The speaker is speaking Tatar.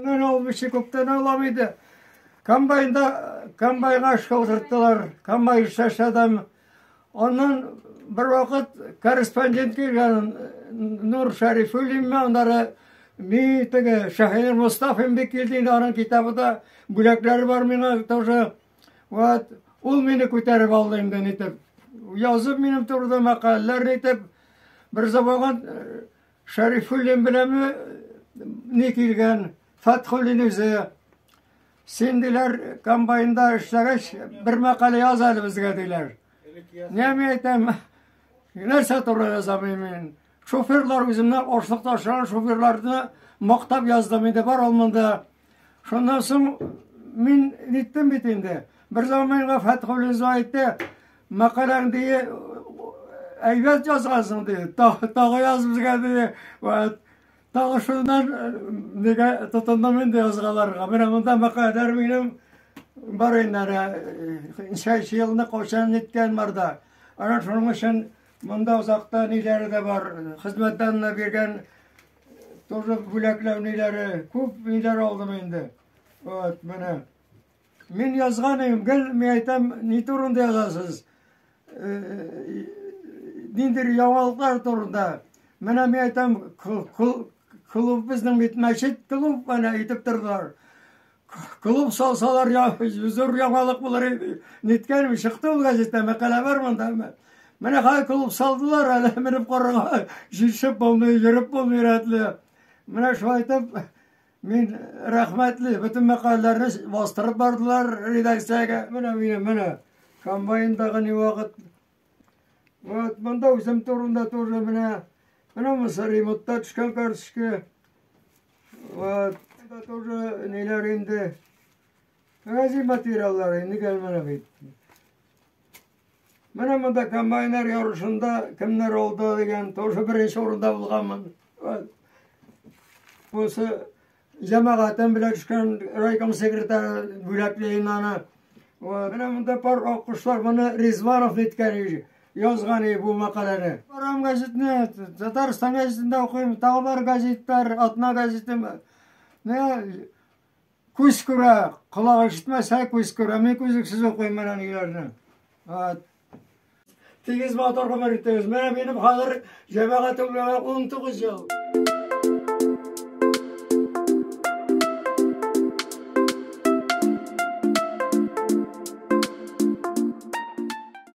Мин алмыйча күптән алам иде. Комбайнда комбайнга эшкә утырттылар. Комбайн эшләдем. Аннан бер вакыт корреспондент килгән Нур Шәрифуллин, аннары ми теге Шаһинур Мостафин бик килде инде, аның китабы да, бүләкләре бар миңа тоже. Вот, ул мине күтәреп алды инде нитеп. Язып минем турыда мәкаләләр нитеп. Бер заман Шәрифуллин беләнме ни килгән, Фәтхуллин үзе. Син, диләр, комбайнда эшләгәч, бер мәкалә яз әле безгә, диләр. Не мин әйтәм, нәрсә турында язам мин? Шоферлар үземнән ашлык ташыган шоферларны мактап яздым инде, бар ул монда. Шуннан соң мин ниттем бит инде. Бер заман миңа Фәтхуллин әйтте, мәкаләң ди, әйбәт язгансың ди, тагы яз безгә ди. Вот. Тагы шуннан нигә тотындым инде язгаларга. Менә монда мәкаләләр минем бар инде, әнә ничәнче елны кайчан ниткән бар да. Ана шуның өчен монда озакта ниләре дә бар, хезмәттән дә биргән тоже бүләкләү ниләре, күп ниләр алдым инде. Вот, менә. Мин язган идем, гел мин әйтәм, ни турында язасыз? Ниндидер яңалыклар турында. Менә мин әйтәм, клуб безнең бит мәчет клуб, әнә әйтеп тордылар. Клуб салсалар, зур яңалык булыр иде. Ниткән чыкты ул газетта, мәкалә бар монда. Менә хәзер клуб салдылар, әле менеп карарга җитешеп булмый, йөреп булмый рәтле. Менә шулай итеп, мин рәхмәтле, бөтен мәкаләләрне бастырып бардылар редакциягә. Менә минем, менә комбайндагы ни вакыт. Вот монда үзем турында тоже менә. Менә монысы ремонтта төшкән карточка. Вот, монда тоже ниләр инде. Гази материаллары инде гел менә бит. Менә монда комбайнер ярышында кемнәр алды дигән, тоже беренче урында булганмын. Вот. Бусы җәмәгатем белән төшкән райком секретаре бүләкле аны. Вот. Менә монда пар аккошлар, моны Ризванов ниткән, язган бу мәкаләне. Барам газетны, Татарстан газетында укыйм, тагы бар газетлар, Атна газеты. Менә күз күрә, колак ишетмәсә, күз күрә. Мин күзлексез укыйм менә ниләрне. Вот. Тигез матур гомер итегез. Менә минем хәзер җәмәгатем белән 19 ел.